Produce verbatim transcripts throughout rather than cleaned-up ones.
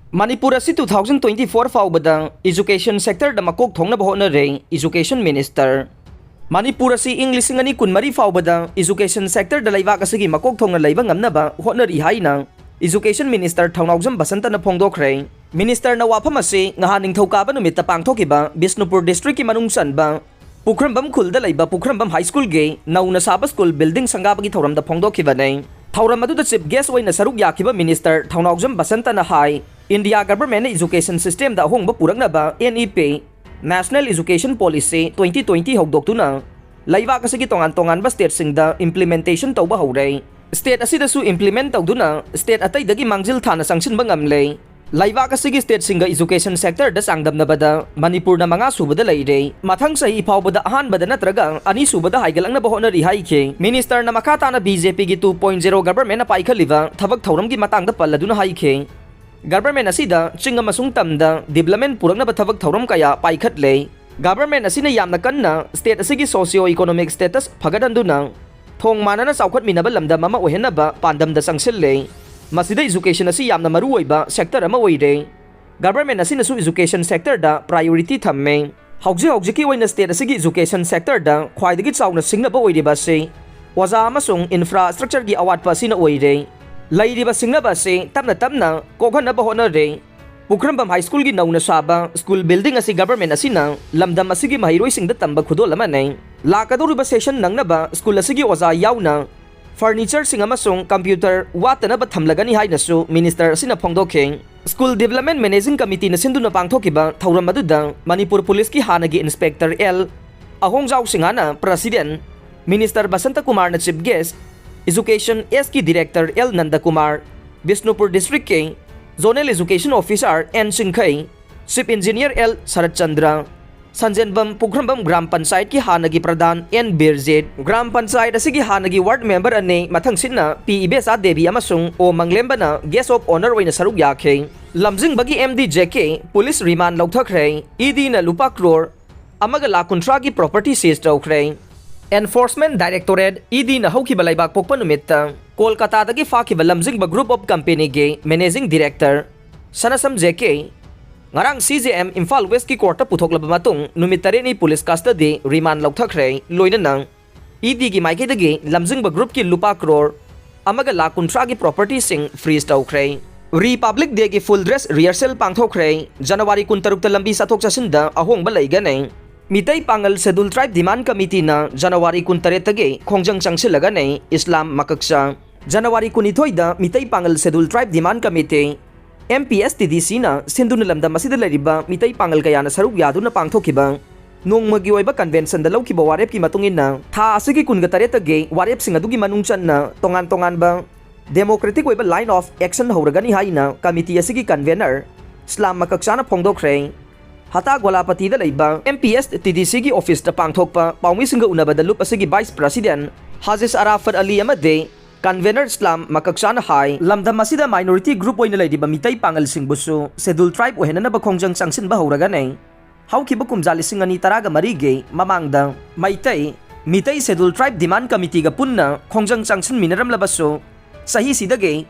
ꯃꯅꯤꯄꯨꯔ ꯑꯁꯤ two thousand twenty four ꯐꯥꯎꯕꯗ education sectorꯗ ꯃꯀꯣꯛ ꯊꯣꯡꯅꯕ ꯍꯣꯠꯅꯔꯦ, Education Minister꯫ ꯃꯅꯤꯄꯨꯔ ꯑꯁꯤ ꯏꯪ ꯂꯤꯁꯤꯡ ꯑꯅꯤ ꯀꯨꯟꯃꯔꯤ ꯐꯥꯎꯕꯗ education sectorꯗ ꯂꯩꯕꯥꯛ ꯑꯁꯤꯒꯤ ꯃꯀꯣꯛ ꯊꯣꯡꯅ ꯂꯩꯕ ꯉꯝꯅꯕ ꯍꯣꯠꯅꯔꯤ ꯍꯥꯏꯅ Education Minister ꯊꯧꯅꯥꯎꯖꯝ ꯕꯁꯟꯇꯅ ꯐꯣꯡꯗꯣꯛꯈ꯭ꯔꯦ꯫ Ministerꯅ ꯋꯥꯐꯝ ꯑꯁꯤ ꯉꯍꯥꯟ ꯅꯤꯡꯊꯧꯀꯥꯕ ꯅꯨꯃꯤꯠꯇ ꯄꯥꯡꯊꯣꯛꯈꯤꯕ ꯕꯤꯁꯅꯨꯄꯨꯔ districtꯀꯤ ꯃꯅꯨꯡ ꯆꯟꯕ ꯄꯨꯈ꯭ꯔꯝꯕꯝ ꯈꯨꯜꯗ ꯂꯩꯕ ꯄꯨꯈ꯭ꯔꯝꯕꯝ High Schoolꯒꯤ ꯅꯧꯅ ꯁꯥꯕ school building ꯁꯪꯒꯥꯕꯒꯤ ꯊꯧꯔꯝꯗ ꯐꯣꯡꯗꯣꯛꯈꯤꯕꯅꯤ꯫ ꯊꯧꯔꯝ ꯑꯗꯨꯗ chief guest ꯑꯣꯏꯅ ꯁꯔꯨꯛ ꯌꯥꯈꯤꯕ Minister ꯊꯧꯅꯥꯎꯖꯝ ꯕꯁꯟꯇꯅ ꯍꯥꯏ, India governmentꯅ education systemꯗ ꯑꯍꯣꯡꯕ ꯄꯨꯔꯛꯅꯕ N E P, National Education Policy twenty twenty ꯍꯧꯗꯣꯛꯇꯨꯅ ꯂꯩꯕꯥꯛ ꯑꯁꯤꯒꯤ ꯇꯣꯉꯥꯟ ꯇꯣꯉꯥꯟꯕ stateꯁꯤꯡꯗ implementation ꯇꯧꯕ ꯍꯧꯔꯦ꯫ State ꯑꯁꯤꯗꯁꯨ implement ꯇꯧꯗꯨꯅ state ꯑꯇꯩꯗꯒꯤ ꯃꯥꯡꯖꯤꯜ ꯊꯥꯅ ꯆꯪꯁꯤꯟꯕ ꯉꯝꯂꯦ꯫ ꯂꯩꯕꯥꯛ ꯑꯁꯤꯒꯤ stateꯁꯤꯡꯒ education sectorꯗ ꯆꯥꯡꯗꯝꯅꯕꯗ ꯃꯅꯤꯄꯨꯔꯅ ꯃꯉꯥ ꯁꯨꯕꯗ ꯂꯩꯔꯦ꯫ ꯃꯊꯪ ꯆꯍꯤ ꯐꯥꯎꯕꯗ ꯑꯍꯥꯟꯕꯗ ꯅꯠꯇ꯭ꯔꯒ ꯑꯅꯤꯁꯨꯕꯗ ꯍꯥꯏꯒꯠꯂꯛꯅꯕ ꯍꯣꯠꯅꯔꯤ ꯍꯥꯏꯈꯤ꯫ Ministerꯅ ꯃꯈꯥ ꯇꯥꯅ BJPꯒꯤ two point zero governmentꯅ ꯄꯥꯏꯈꯠꯂꯤꯕ ꯊꯕꯛ ꯊꯧꯔꯝꯒꯤ ꯃꯇꯥꯡꯗ ꯄꯜꯂꯗꯨꯅ ꯍꯥꯏꯈꯤ, government ꯑꯁꯤꯗ ꯆꯤꯡ ꯑꯃꯁꯨꯡ ꯇꯝꯗ development ꯄꯨꯔꯛꯅꯕ ꯊꯕꯛ ꯊꯧꯔꯝ ꯀꯌꯥ ꯄꯥꯏꯈꯠꯂꯦ꯫ Government ꯑꯁꯤꯅ ꯌꯥꯝꯅ ꯀꯟꯅ state ꯑꯁꯤꯒꯤ socio economic status ꯐꯒꯠꯍꯟꯗꯨꯅ ꯊꯣꯡ ꯃꯥꯟꯅꯅ ꯆꯥꯎꯈꯠꯃꯤꯟꯅꯕ ꯂꯝꯗꯝ ꯑꯃ ꯑꯣꯏꯍꯟꯅꯕ ꯄꯥꯟꯗꯝꯗ ꯆꯪꯁꯤꯜꯂꯦ꯫ ꯃꯁꯤꯗ education ꯑꯁꯤ ꯌꯥꯝꯅ ꯃꯔꯨ ꯑꯣꯏꯕ sector ꯑꯃ ꯑꯣꯏꯔꯦ꯫ Government ꯑꯁꯤꯅꯁꯨ education sectorꯗ priority ꯊꯝꯃꯦ꯫ ꯍꯧꯖꯤꯛ ꯍꯧꯖꯤꯛꯀꯤ ꯑꯣꯏꯅ state ꯑꯁꯤꯒꯤ education sectorꯗ ꯈ꯭ꯋꯥꯏꯗꯒꯤ ꯆꯥꯎꯅ ꯁꯤꯡꯅꯕ ꯑꯣꯏꯔꯤꯕ ꯑꯁꯤ ꯑꯣꯖꯥ ꯑꯃꯁꯨꯡ infrastructureꯒꯤ ꯑꯋꯥꯠꯄ ꯑꯁꯤꯅ ꯑꯣꯏꯔꯦ꯫ ꯂꯩꯔꯤꯕ ꯁꯤꯡꯅꯕ ꯑꯁꯤ ꯇꯞꯅ ꯇꯞꯅ ꯀꯣꯛꯍꯟꯅꯕ ꯍꯣꯠꯅꯔꯦ꯫ ꯄꯨꯈ꯭ꯔꯝꯕꯝ High Schoolꯒꯤ ꯅꯧꯅ ꯁꯥꯕ school building ꯑꯁꯤ government ꯑꯁꯤꯅ ꯂꯝꯗꯝ ꯑꯁꯤꯒꯤ ꯃꯍꯩꯔꯣꯏꯁꯤꯡꯗ ꯇꯝꯕ ꯈꯨꯗꯣꯜ ꯑꯃꯅꯤ꯫ ꯂꯥꯛꯀꯗꯧꯔꯤꯕ session ꯅꯪꯅꯕ school ꯑꯁꯤꯒꯤ ꯑꯣꯖꯥ ꯌꯥꯎꯅ furnitureꯁꯤꯡ ꯑꯃꯁꯨꯡ computer ꯋꯥꯠꯇꯅꯕ ꯊꯝꯂꯒꯅꯤ ꯍꯥꯏꯅꯁꯨ minister ꯑꯁꯤꯅ ꯐꯣꯡꯗꯣꯛꯈꯤ꯫ School Development Managing Committeeꯅ ꯁꯤꯟꯗꯨꯅ ꯄꯥꯡꯊꯣꯛꯈꯤꯕ ꯊꯧꯔꯝ ꯑꯗꯨꯗ ꯃꯅꯤꯄꯨꯔ Policeꯀꯤ ꯍꯥꯟꯅꯒꯤ inspector L ꯑꯍꯣꯡꯖꯥꯎ ꯁꯤꯡꯍꯅ president, minister ꯕꯁꯟꯇ ꯀꯨꯃꯥꯔꯅ chief guest, education Sꯀꯤ director L ꯅꯟꯗ ꯀꯨꯃꯥꯔ, ꯕꯤꯁꯅꯨꯄꯨꯔ districtꯀꯤ zonal education officer N Chingkhei, chief engineer L Sarat Chandra, Sanjenbam Pukhrambam ꯒ꯭ꯔꯥꯝ ꯄꯟꯆꯥꯌꯠꯀꯤ ꯍꯥꯟꯅꯒꯤ ꯄ꯭ꯔꯙꯥꯟ N ꯕꯤꯔꯖꯤꯠ, ꯒ꯭ꯔꯥꯝ ꯄꯟꯆꯥꯌꯠ ꯑꯁꯤꯒꯤ ꯍꯥꯟꯅꯒꯤ ward member ꯑꯅꯤ ꯃꯊꯪꯁꯤꯠꯅ P ꯏꯕꯦꯆꯥ ꯗꯦꯕꯤ ꯑꯃꯁꯨꯡ O ꯃꯪꯂꯦꯝꯕꯅ guest of honour ꯑꯣꯏꯅ ꯁꯔꯨꯛ ꯌꯥꯈꯤ꯫ ꯂꯝꯖꯤꯡꯕꯒꯤ MDJꯀꯤ police remand ꯂꯧꯊꯈ꯭ꯔꯦ꯫ EDꯅ ꯂꯨꯄꯥ crore ꯑꯃꯒ ꯂꯥꯈ ꯀꯨꯟꯊ꯭ꯔꯥꯒꯤ property seize ꯇꯧꯈ꯭ꯔꯦ꯫ Enforcement Directorate, EDꯅ ꯍꯧꯈꯤꯕ ꯂꯩꯕꯥꯛ ꯄꯣꯛꯄ ꯅꯨꯃꯤꯠꯇ ꯀꯣꯜꯀꯥꯇꯥꯗꯒꯤ ꯐꯥꯈꯤꯕ ꯂꯝꯖꯤꯡꯕ group of companyꯒꯤ managing director Sanasam J K ꯉꯔꯥꯡ ꯁꯤ ꯖꯦ ꯑꯦꯝ ꯏꯝꯐꯥꯜ ꯋꯦꯁꯀꯤ ꯀꯣꯔꯠꯇ ꯄꯨꯊꯣꯛꯂꯕ ꯃꯇꯨꯡ ꯅꯨꯃꯤꯠ ꯇꯔꯦꯠꯅꯤ ꯄꯨꯂꯤꯁ ꯀꯁꯇꯗꯤ ꯔꯤꯃꯥꯟ ꯂꯧꯊꯈ꯭ꯔꯦ꯫ ꯂꯣꯏꯅꯅ ꯏ ꯗꯤꯒꯤ ꯃꯥꯏꯀꯩꯗꯒꯤ ꯂꯝꯖꯤꯡꯕ ꯒ꯭ꯔꯨꯞꯀꯤ ꯂꯨꯄꯥ ꯀ꯭ꯔꯣꯔ ꯑꯃꯒ ꯂꯥꯈ ꯀꯨꯟꯊ꯭ꯔꯥꯒꯤ ꯄ꯭ꯔꯣꯄꯔꯇꯤꯁꯤꯡ ꯐ꯭ꯔꯤꯖ ꯇꯧꯈ꯭ꯔꯦ꯫ ꯔꯤꯄꯕ꯭ꯂꯤꯛ ꯗꯦꯒꯤ ꯐꯨꯜ ꯗ꯭ꯔꯦꯁ ꯔꯤꯍꯔꯁꯦꯜ ꯄꯥꯡꯊꯣꯛꯈ꯭ꯔꯦ꯫ ꯖꯅꯋꯥꯔꯤ ꯀꯨꯟꯇꯔꯨꯛꯇ ꯂꯝꯕꯤ ꯆꯠꯊꯣꯛ ꯆꯠꯁꯤꯟꯗ ꯑꯍꯣꯡꯕ ꯂꯩꯒꯅꯤ꯫ Meitei Pangal schedule tribe demand ꯀꯃꯤꯇꯤꯅ ꯖꯅꯋꯥꯔꯤ ꯀꯨꯟꯇꯔꯦꯠꯇꯒꯤ ꯈꯣꯡꯖꯪ ꯆꯪꯁꯤꯜꯂꯒꯅꯤ ꯏꯁꯂꯥꯝ ꯃꯀꯛꯆꯥ꯫ ꯖꯅꯋꯥꯔꯤ ꯀꯨꯟꯅꯤꯊꯣꯏꯗ Meitei Pangal schedule tribe demand committee, M P S T D ꯁꯤꯅ ꯁꯤꯟꯗꯨꯅ ꯂꯝꯗꯝ ꯑꯁꯤꯗ ꯂꯩꯔꯤꯕ ꯃꯤꯇꯩ ꯄꯥꯉꯜ ꯀꯌꯥꯅ ꯁꯔꯨꯛ ꯌꯥꯗꯨꯅ ꯄꯥꯡꯊꯣꯛꯈꯤꯕ ꯅꯣꯡꯃꯒꯤ ꯑꯣꯏꯕ ꯀꯟꯚꯦꯟꯁꯟꯗ ꯂꯧꯈꯤꯕ ꯋꯥꯔꯦꯞꯀꯤ ꯃꯇꯨꯡ ꯏꯟꯅ, ꯊꯥ ꯑꯁꯤꯒꯤ ꯀꯨꯟꯒ ꯇꯔꯦꯠꯇꯒꯤ ꯋꯥꯔꯦꯞꯁꯤꯡ ꯑꯗꯨꯒꯤ ꯃꯅꯨꯡ ꯆꯟꯅ ꯇꯣꯉꯥꯟ ꯇꯣꯉꯥꯟꯕ ꯗꯦꯃꯣꯀ꯭ꯔꯦꯇꯤꯛ ꯑꯣꯏꯕ ꯂꯥꯏꯟ ꯑꯣꯐ ꯑꯦꯛꯁꯟ ꯍꯧꯔꯒꯅꯤ ꯍꯥꯏꯅ ꯀꯃꯤꯇꯤ ꯑꯁꯤꯒꯤ ꯀꯟꯚꯦꯅꯔ ꯁ꯭ꯂꯥꯝ ꯃꯀꯛꯆꯥꯅ ꯐꯣꯡꯗꯣꯛꯈ꯭ꯔꯦ꯫ ꯍꯇꯥ ꯒꯣꯂꯥꯄꯇꯤꯗ ꯂꯩꯕ ꯑꯦꯝ ꯄꯤ ꯑꯦꯁ ꯇꯤ ꯗꯤ ꯁꯤꯒꯤ ꯑꯣꯐꯤꯁꯇ ꯄꯥꯡꯊꯣꯛꯄ ꯄꯥꯎꯃꯤꯁꯤꯡꯒ ꯎꯅꯕꯗ ꯂꯨꯞ ꯑꯁꯤꯒꯤ ꯚꯥꯏꯁ ꯄ꯭ꯔꯁꯤꯗꯦꯟ ꯍꯥꯖꯤꯁ ꯑꯔꯥꯐꯠ ꯑꯂꯤ ꯑꯃꯗꯤ ꯀꯟꯚꯦꯅꯔ ꯁ꯭ꯂꯥꯝ ꯃꯀꯛꯆꯥꯅ ꯍꯥꯏ, ꯂꯝꯗꯝ ꯑꯁꯤꯗ ꯃꯥꯏꯅꯣꯔꯤꯇꯤ ꯒ꯭ꯔꯨꯞ ꯑꯣꯏꯅ ꯂꯩꯔꯤꯕ ꯃꯤꯇꯩ ꯄꯥꯉꯜꯁꯤꯡꯕꯨꯁꯨ ꯁꯦꯗꯨꯜ ꯇ꯭ꯔꯥꯏꯕ ꯑꯣꯏꯍꯟꯅꯅꯕ ꯈꯣꯡꯖꯪ ꯆꯪꯁꯤꯟꯕ ꯍꯧꯔꯒꯅꯤ꯫ ꯍꯧꯈꯤꯕ ꯀꯨꯝꯖꯥ ꯂꯤꯁꯤꯡ ꯑꯅꯤ ꯇꯔꯥꯒ ꯃꯔꯤꯒꯤ ꯃꯃꯥꯡꯗ ꯃꯩꯇꯩ, ꯃꯤꯇꯩ ꯁꯦꯗꯨꯜ ꯇ꯭ꯔꯥꯏꯕ ꯗꯤꯃꯥꯟ ꯀꯃꯤꯇꯤꯒ ꯄꯨꯟꯅ ꯈꯣꯡꯖꯪ ꯆꯪꯁꯤꯟꯃꯤꯟꯅꯔꯝꯂꯕꯁꯨ, ꯆꯍꯤꯁꯤꯗꯒꯤ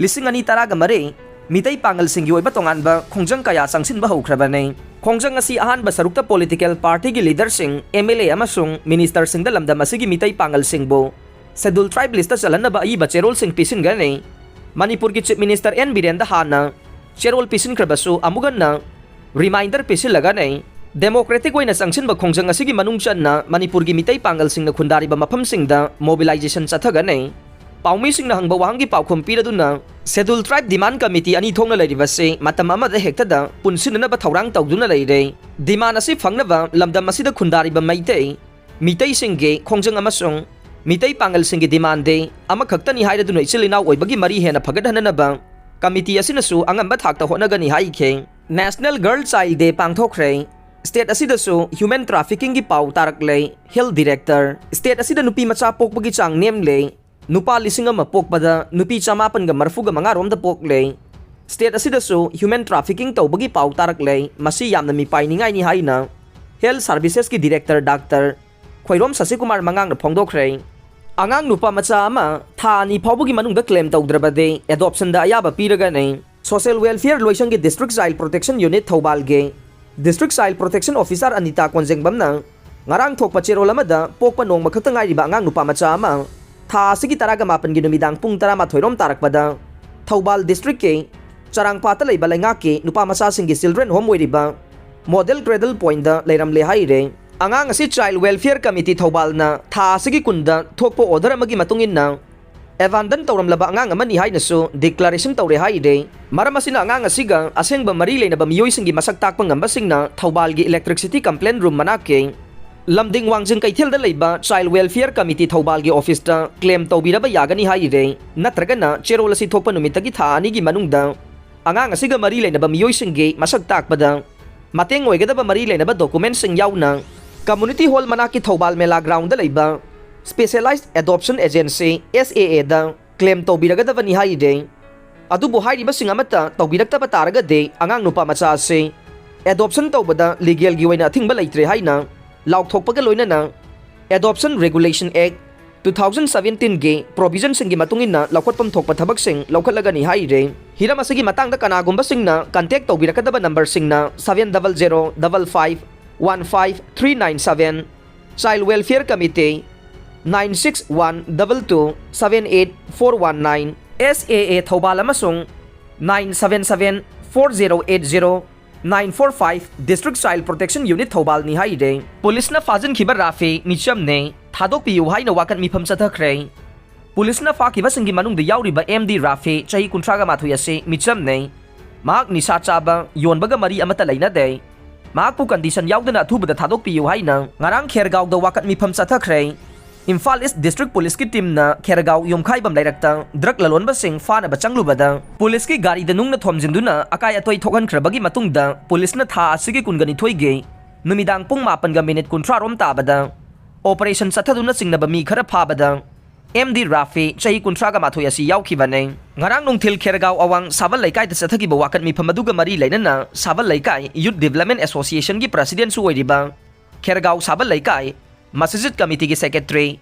ꯂꯤꯁꯤꯡ ꯑꯅꯤ ꯇꯔꯥꯒ ꯃꯔꯤ ꯃꯤꯇꯩ ꯄꯥꯉꯜꯁꯤꯡꯒꯤ ꯑꯣꯏꯕ ꯇꯣꯉꯥꯟꯕ ꯈꯣꯡꯖꯪ ꯀꯌꯥ ꯆꯪꯁꯤꯟꯕ ꯍꯧꯈ꯭ꯔꯕꯅꯤ꯫ ꯈꯣꯡꯖꯪ ꯑꯁꯤ ꯑꯍꯥꯟꯕ ꯁꯔꯨꯛꯇ ꯄꯣꯂꯤꯇꯤꯀꯦꯜ ꯄꯥꯔꯇꯤꯒꯤ ꯂꯤꯗꯔꯁꯤꯡ, ꯑꯦꯝ ꯑꯦꯜ ꯑꯦ ꯑꯃꯁꯨꯡ ꯃꯤꯅꯤꯁꯇꯔꯁꯤꯡꯗ ꯂꯝꯗꯝ ꯑꯁꯤꯒꯤ ꯃꯤꯇꯩ ꯄꯥꯉꯜꯁꯤꯡꯕꯨ ꯁꯦꯗꯨꯜ ꯇ꯭ꯔꯥꯏꯕ ꯂꯤꯁꯇ ꯆꯜꯍꯟꯅꯕ ꯑꯏꯕ ꯆꯦꯔꯣꯜꯁꯤꯡ ꯄꯤꯁꯤꯟꯒꯅꯤ꯫ ꯃꯅꯤꯄꯨꯔꯒꯤ ꯆꯤꯐ ꯃꯤꯅꯤꯁꯇꯔ ꯑꯦꯟ ꯕꯤꯔꯦꯟꯗ ꯍꯥꯟꯅ ꯆꯦꯔꯣꯜ ꯄꯤꯁꯤꯟꯈ꯭ꯔꯕꯁꯨ, ꯑꯃꯨꯛ ꯍꯟꯅ ꯔꯤꯃꯥꯏꯟꯗꯔ ꯄꯤꯁꯤꯜꯂꯒꯅꯤ꯫ ꯗꯦꯃꯣꯀ꯭ꯔꯦꯇꯤꯛ ꯑꯣꯏꯅ ꯆꯪꯁꯤꯟꯕ ꯈꯣꯡꯖꯪ ꯑꯁꯤꯒꯤ ꯃꯅꯨꯡ ꯆꯟꯅ ꯃꯅꯤꯄꯨꯔꯒꯤ ꯃꯤꯇꯩ ꯄꯥꯡꯒꯜꯁꯤꯡꯅ ꯈꯨꯟꯗꯥꯔꯤꯕ ꯃꯐꯝꯁꯤꯡꯗ ꯃꯣꯕꯤꯂꯥꯏꯖꯦꯁꯟ ꯆꯠꯊꯒꯅꯤ꯫ ꯄꯥꯎꯃꯤꯁꯤꯡꯅ ꯍꯪꯕ ꯋꯥꯍꯪꯒꯤ ꯄꯥꯎꯈꯨꯝ ꯄꯤꯔꯗꯨꯅ, ꯁꯦꯗꯨꯜ ꯇ꯭ꯔꯥꯏꯕ ꯗꯤꯃꯥꯟ ꯀꯃꯤꯇꯤ ꯑꯅꯤ ꯊꯣꯛꯅ ꯂꯩꯔꯤꯕꯁꯤ ꯃꯇꯝ ꯑꯃꯗ ꯍꯦꯛꯇꯗ ꯄꯨꯟꯁꯤꯟꯅꯅꯕ ꯊꯧꯔꯥꯡ ꯇꯧꯗꯨꯅ ꯂꯩꯔꯦ꯫ ꯗꯤꯃꯥꯟ ꯑꯁꯤ ꯐꯪꯅꯕ ꯂꯝꯗꯝ ꯑꯁꯤꯗ ꯈꯨꯟꯗꯥꯔꯤꯕ ꯃꯩꯇꯩ, ꯃꯤꯇꯩꯁꯤꯡꯒꯤ ꯈꯣꯡꯖꯪ ꯑꯃꯁꯨꯡ ꯃꯤꯇꯩ ꯄꯥꯡꯒꯜꯁꯤꯡꯒꯤ ꯗꯤꯃꯥꯟꯗꯤ ꯑꯃꯈꯛꯇꯅꯤ ꯍꯥꯏꯔꯗꯨꯅ ꯏꯆꯤꯜ ꯏꯅꯥꯎ ꯑꯣꯏꯕꯒꯤ ꯃꯔꯤ ꯍꯦꯟꯅ ꯐꯒꯠꯍꯟꯅꯅꯕ ꯀꯃꯤꯇꯤ ꯑꯁꯤꯅꯁꯨ ꯑꯉꯝꯕ ꯊꯥꯛꯇ ꯍꯣꯠꯅꯒꯅꯤ ꯍꯥꯏꯈꯤ꯫ ꯅꯦꯁꯅꯦꯜ ꯒꯔꯜ ꯆꯥꯏꯜ ꯗꯦ ꯄꯥꯡꯊꯣꯛꯈ꯭ꯔꯦ꯫ ꯁ꯭ꯇꯦꯠ ꯑꯁꯤꯗꯁꯨ ꯍ꯭ꯌꯨꯃꯦꯟ ꯇ꯭ꯔꯥꯐꯤꯀꯤꯡꯒꯤ ꯄꯥꯎ ꯇꯥꯔꯛꯂꯦ꯫ ꯍꯦꯜꯊ ꯗꯤꯔꯦꯛꯇꯔ, ꯁ꯭ꯇꯦꯠ ꯑꯁꯤꯗ ꯅꯨꯄꯤ ꯃꯆꯥ ꯄꯣꯛꯄꯒꯤ ꯆꯥꯡ ꯅꯦꯝꯂꯦ꯫ ꯅꯨꯄꯥ ꯂꯤꯁꯤꯡ ꯑꯃ ꯄꯣꯛꯄꯗ ꯅꯨꯄꯤ ꯆꯃꯥꯄꯟꯒ ꯃꯔꯐꯨꯒ ꯃꯉꯥ ꯔꯣꯝꯗ ꯄꯣꯛꯂꯦ꯫ ꯁ꯭ꯇꯦꯠ ꯑꯁꯤꯗꯁꯨ ꯍ꯭ꯌꯨꯃꯦꯟ ꯇ꯭ꯔꯥꯐꯤꯀꯤꯡ ꯇꯧꯕꯒꯤ ꯄꯥꯎ ꯇꯥꯔꯛꯂꯦ꯫ ꯃꯁꯤ ꯌꯥꯝꯅ ꯃꯤꯄꯥꯏꯅꯤꯡꯉꯥꯏꯅꯤ ꯍꯥꯏꯅ ꯍꯦꯜꯊ ꯁꯥꯔꯚꯤꯁꯦꯁꯀꯤ ꯗꯤꯔꯦꯛꯇꯔ ꯗꯥꯛꯇꯔ ꯈꯣꯏꯔꯣꯝ ꯁꯁꯤꯀꯨꯃꯥꯔ ꯃꯉꯥꯡꯅ ꯐꯣꯡꯗꯣꯛꯈ꯭ꯔꯦ꯫ ꯑꯉꯥꯡ ꯅꯨꯄꯥ ꯃꯆꯥ ꯑꯃ ꯊꯥ ꯑꯅꯤ ꯐꯥꯎꯕꯒꯤ ꯃꯅꯨꯡꯗ ꯀ꯭ꯂꯦꯝ ꯇꯧꯗ꯭ꯔꯕꯗꯤ ꯑꯦꯗꯣꯞꯁꯟꯗ ꯑꯌꯥꯕ ꯄꯤꯔꯒꯅꯤ꯫ Social Welfare ꯂꯣꯏꯁꯪꯒꯤ District Child Protection Unit ꯊꯧꯕꯥꯜꯒꯤ District Child Protection Officer Anita ꯀꯣꯟꯖꯦꯡꯕꯝꯅ ꯉꯔꯥꯡ ꯊꯣꯛꯄ ꯆꯦꯔꯣꯜ ꯑꯃꯗ ꯄꯣꯛꯄ ꯅꯣꯡꯃ ꯈꯛꯇ ꯉꯥꯏꯔꯤꯕ ꯑꯉꯥꯡ ꯅꯨꯄꯥ ꯃꯆꯥ ꯑꯃ ꯊꯥ ꯑꯁꯤꯒꯤ ꯇꯔꯥꯒ ꯃꯥꯄꯟꯒꯤ ꯅꯨꯃꯤꯗꯥꯡ ꯄꯨꯡ ꯇꯔꯥꯃꯥꯊꯣꯏ ꯔꯣꯝ ꯇꯥꯔꯛꯄꯗ ꯊꯧꯕꯥꯜ district ꯀꯤ ꯆꯔꯥꯡꯄꯥꯠꯇ ꯂꯩꯕ ꯂꯩꯉꯥꯛꯀꯤ ꯅꯨꯄꯥ ꯃꯆꯥꯁꯤꯡꯒꯤ children home ꯑꯣꯏꯔꯤꯕ Model Cradle Point ꯇ ꯂꯩꯔꯝꯂꯦ ꯍꯥꯏꯔꯦ꯫ ꯑꯉꯥꯡ ꯑꯁꯤ Child Welfare Committee ꯊꯧꯕꯥꯜꯅ ꯊꯥ ꯑꯁꯤꯒꯤ ꯀꯨꯟꯗ ꯊꯣꯛꯄ order ꯑꯃꯒꯤ ꯃꯇꯨꯡ ꯏꯟꯅ abandon ꯇꯧꯔꯝꯂꯕ ꯑꯉꯥꯡ ꯑꯃꯅꯤ ꯍꯥꯏꯅꯁꯨ declaration ꯇꯧꯔꯦ ꯍꯥꯏꯔꯦ꯫ ꯃꯔꯝ ꯑꯁꯤꯅ ꯑꯉꯥꯡ ꯑꯁꯤꯒ ꯑꯁꯦꯡꯕ ꯃꯔꯤ ꯂꯩꯅꯕ ꯃꯤꯑꯣꯏꯁꯤꯡꯒꯤ ꯃꯁꯛ ꯇꯥꯛꯄ ꯉꯝꯕꯁꯤꯡꯅ ꯊꯧꯕꯥꯜꯒꯤ Electricity Complaint Room ꯃꯅꯥꯛꯀꯤ ꯂꯝꯗꯤꯡ ꯋꯥꯡꯖꯤꯡ ꯀꯩꯊꯦꯜꯗ ꯂꯩꯕ Child Welfare Committee ꯊꯧꯕꯥꯜꯒꯤ office ꯇ claim ꯇꯧꯕꯤꯔꯕ ꯌꯥꯒꯅꯤ ꯍꯥꯏꯔꯦ꯫ ꯅꯠꯇ꯭ꯔꯒꯅ ꯆꯦꯔꯣꯜ ꯑꯁꯤ ꯊꯣꯛꯄ ꯅꯨꯃꯤꯠꯇꯒꯤ ꯊꯥ ꯑꯅꯤꯒꯤ ꯃꯅꯨꯡꯗ ꯑꯉꯥꯡ ꯑꯁꯤꯒ ꯃꯔꯤ ꯂꯩꯅꯕ ꯃꯤꯑꯣꯏꯁꯤꯡꯒꯤ ꯃꯁꯛ ꯇꯥꯛꯄꯗ ꯃꯇꯦꯡ ꯑꯣꯏꯒꯗꯕ ꯃꯔꯤ ꯂꯩꯅꯕ document ꯁꯤꯡ ꯌꯥꯎꯅ Community Hall ꯃꯅꯥꯛꯀꯤ ꯊꯧꯕꯥꯜ ꯃꯦꯂꯥ ground ꯗ ꯂꯩꯕ Specialized Adoption Agency, S A A the claim ꯇꯧꯕꯤꯔꯒꯗꯕꯅꯤ ꯍꯥꯏꯔꯦ꯫ ꯑꯗꯨꯕꯨ ꯍꯥꯏꯔꯤꯕꯁꯤꯡ ꯑꯃꯠꯇ ꯇꯧꯕꯤꯔꯛꯇꯕ ꯇꯥꯔꯒꯗꯤ ꯑꯉꯥꯡ ꯅꯨꯄꯥ ꯃꯆꯥ ꯑꯁꯤ adoption ꯇꯧꯕꯗ legal ꯒꯤ ꯑꯣꯏꯅ ꯑꯊꯤꯡꯕ ꯂꯩꯇ꯭ꯔꯦ ꯍꯥꯏꯅ ꯂꯥꯎꯊꯣꯛꯄꯒ ꯂꯣꯏꯅꯅ Adoption Regulation Act two thousand seventeen ꯒꯤ provision ꯁꯤꯡꯒꯤ ꯃꯇꯨꯡ ꯏꯟꯅ ꯂꯧꯈꯠꯐꯝ ꯊꯣꯛꯄ ꯊꯕꯛꯁꯤꯡ ꯂꯧꯈꯠꯂꯒꯅꯤ ꯍꯥꯏꯔꯦ꯫ ꯍꯤꯔꯝ ꯑꯁꯤꯒꯤ ꯃꯇꯥꯡꯗ ꯀꯅꯥꯒꯨꯝꯕꯁꯤꯡꯅ contact ꯇꯧꯕꯤꯔꯛꯀꯗꯕ number ꯁꯤꯡꯅ seven double zero double five one five three nine seven, Child Welfare Committee nine six one double two seven eight four one nine, S A A Thoubal ꯑꯃꯁꯨꯡ nine seven seven four zero eight zero nine four five District Child Protection Unit ꯊꯧꯕꯥꯜꯅꯤ ꯍꯥꯏꯔꯦ꯫ ꯄꯨꯂꯤꯁꯅ ꯐꯥꯖꯤꯟꯈꯤꯕ ꯔꯥꯐꯤ ꯃꯤꯆꯝꯅꯦ, ꯊꯥꯗꯣꯛꯄꯤꯌꯨ ꯍꯥꯏꯅ ꯋꯥꯀꯠ ꯃꯤꯐꯝ ꯆꯠꯊꯈ꯭ꯔꯦ꯫ ꯄꯨꯂꯤꯁꯅ ꯐꯥꯈꯤꯕꯁꯤꯡꯒꯤ ꯃꯅꯨꯡꯗ ꯌꯥꯎꯔꯤꯕ M D Rafi, ꯆꯍꯤ ꯀꯨꯟꯊ꯭ꯔꯥꯒ ꯃꯥꯊꯣꯏ ꯑꯁꯤ ꯃꯤꯆꯝꯅꯦ꯫ ꯃꯍꯥꯛ ꯅꯤꯁꯥ ꯆꯥꯕ, ꯌꯣꯟꯕꯒ ꯃꯔꯤ ꯑꯃꯠꯇ ꯂꯩꯅꯗꯦ꯫ ꯃꯍꯥꯛꯄꯨ condition ꯌꯥꯎꯗꯅ ꯑꯊꯨꯕꯗ ꯊꯥꯗꯣꯛꯄꯤꯌꯨ ꯍꯥꯏꯅ ꯉꯔꯥꯡ ꯈꯦꯔꯒꯥꯎꯗ ꯋꯥꯀꯠ ꯃꯤꯐꯝ ꯆꯠꯊꯈ꯭ꯔꯦ꯫ ꯏꯝꯐꯥꯜ East District Police ꯀꯤ team ꯅ ꯈꯦꯔꯒꯥꯎ ꯌꯨꯝꯈꯥꯏꯕꯝ ꯂꯩꯔꯛꯇ drug ꯂꯂꯣꯟꯕꯁꯤꯡ ꯐꯥꯅꯕ ꯆꯪꯂꯨꯕꯗ ꯄꯨꯂꯤꯁꯀꯤ ꯒꯥꯔꯤꯗ ꯅꯨꯡꯅ ꯊꯣꯝꯖꯤꯟꯗꯨꯅ ꯑꯀꯥꯏ ꯑꯇꯣꯏ ꯊꯣꯛꯍꯟꯈ꯭ꯔꯕꯒꯤ ꯃꯇꯨꯡꯗ ꯄꯨꯂꯤꯁꯅ ꯊꯥ ꯑꯁꯤꯒꯤ ꯀꯨꯟꯒ ꯅꯤꯊꯣꯏꯒꯤ ꯅꯨꯃꯤꯗꯥꯡ ꯄꯨꯡ ꯃꯥꯄꯟꯒ minute ꯀꯨꯟꯊ꯭ꯔꯥ ꯔꯣꯝ ꯇꯥꯕꯗ operation ꯆꯠꯊꯗꯨꯅ ꯆꯤꯡꯅꯕ ꯃꯤ ꯈꯔ ꯐꯥꯕꯗ M D ꯔꯥꯐꯤ, ꯆꯍꯤ ꯀꯨꯟꯊ꯭ꯔꯥꯒ ꯃꯥꯊꯣꯏ ꯑꯁꯤ ꯌꯥꯎꯈꯤꯕꯅꯤ꯫ ꯉꯔꯥꯡ ꯅꯨꯡꯊꯤꯜ ꯈꯦꯔꯒꯥꯎ ꯑꯋꯥꯡ ꯁꯥꯕꯜ ꯂꯩꯀꯥꯏꯗ ꯆꯠꯊꯈꯤꯕ ꯋꯥꯀꯠ ꯃꯤꯐꯝ ꯑꯗꯨꯒ ꯃꯔꯤ ꯂꯩꯅꯅ ꯁꯥꯕꯜ ꯂꯩꯀꯥꯏ Youth Development Association ꯒꯤ president ꯁꯨ ꯑꯣꯏꯔꯤꯕ ꯈꯦꯔꯒꯥꯎ ꯁꯥꯕꯜ ꯂꯩꯀꯥꯏ ꯃꯁꯖꯤꯗ committee ꯒꯤ secretary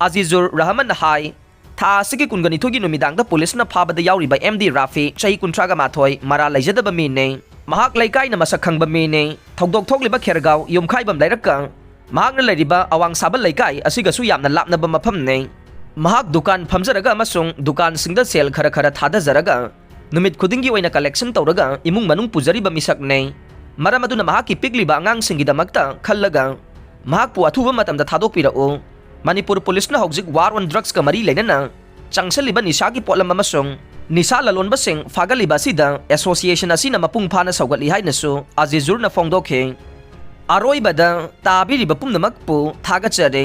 ꯑꯖꯤꯖꯨꯔ ꯔꯍꯃꯟꯅ ꯍꯥꯏ, ꯊꯥ ꯑꯁꯤꯒꯤ ꯀꯨꯟꯒ ꯅꯤꯊꯣꯏꯒꯤ ꯅꯨꯃꯤꯗꯥꯡꯗ ꯄꯨꯂꯤꯁꯅ ꯐꯥꯕꯗ ꯌꯥꯎꯔꯤꯕ ꯑꯦꯝ ꯗꯤ ꯔꯥꯐꯤ, ꯆꯍꯤ ꯀꯨꯟꯊ꯭ꯔꯥꯒ ꯃꯥꯊꯣꯏ, ꯃꯔꯥ ꯂꯩꯖꯗꯕ ꯃꯤꯅꯤ꯫ ꯃꯍꯥꯛ ꯂꯩꯀꯥꯏꯅ ꯃꯁꯛ ꯈꯪꯕ ꯃꯤꯅꯤ꯫ ꯊꯧꯗꯣꯛ ꯊꯣꯛꯂꯤꯕ ꯈꯦꯔꯒꯥꯎ ꯌꯨꯝꯈꯥꯏꯕꯝ ꯂꯩꯔꯛꯀ ꯃꯍꯥꯛꯅ ꯂꯩꯔꯤꯕ ꯑꯋꯥꯡ ꯁꯥꯕ ꯂꯩꯀꯥꯏ ꯑꯁꯤꯒꯁꯨ ꯌꯥꯝꯅ ꯂꯥꯞꯅꯕ ꯃꯐꯝꯅꯤ꯫ ꯃꯍꯥꯛ ꯗꯨꯀꯥꯟ ꯐꯝꯖꯔꯒ ꯑꯃꯁꯨꯡ ꯗꯨꯀꯥꯟꯁꯤꯡꯗ ꯁꯦꯜ ꯈꯔ ꯈꯔ ꯊꯥꯗꯖꯔꯒ ꯅꯨꯃꯤꯠ ꯈꯨꯗꯤꯡꯒꯤ ꯑꯣꯏꯅ ꯀꯂꯦꯛꯁꯟ ꯇꯧꯔꯒ ꯏꯃꯨꯡ ꯃꯅꯨꯡ ꯄꯨꯖꯔꯤꯕ ꯃꯤꯁꯛꯅꯤ꯫ ꯃꯔꯝ ꯑꯗꯨꯅ ꯃꯍꯥꯛꯀꯤ ꯄꯤꯛꯂꯤꯕ ꯑꯉꯥꯡꯁꯤꯡꯒꯤꯗꯃꯛꯇ ꯈꯜꯂꯒ ꯃꯍꯥꯛꯄꯨ ꯑꯊꯨꯕ ꯃꯇꯝꯗ ꯊꯥꯗꯣꯛꯄꯤꯔꯛꯎ꯫ ꯃꯅꯤꯄꯨꯔ ꯄꯨꯂꯤꯁꯅ ꯍꯧꯖꯤꯛ war on drugsꯀ ꯃꯔꯤ ꯂꯩꯅꯅ ꯆꯪꯁꯤꯜꯂꯤꯕ ꯅꯤꯁꯥꯒꯤ ꯄꯣꯠꯂꯝ ꯑꯃꯁꯨꯡ ꯅꯤꯁꯥ ꯂꯂꯣꯟꯕꯁꯤꯡ ꯐꯥꯒꯠꯂꯤꯕ ꯑꯁꯤꯗ association ꯑꯁꯤꯅ ꯃꯄꯨꯡ ꯐꯥꯅ ꯁꯧꯒꯠꯂꯤ ꯍꯥꯏꯅꯁꯨ ꯑꯖꯤꯖꯨꯔꯅ ꯐꯣꯡꯗꯣꯛꯈꯤ꯫ ꯑꯔꯣꯏꯕꯗ ꯇꯥꯕꯤꯔꯤꯕ ꯄꯨꯝꯅꯃꯛꯄꯨ ꯊꯥꯒꯠꯆꯔꯤ꯫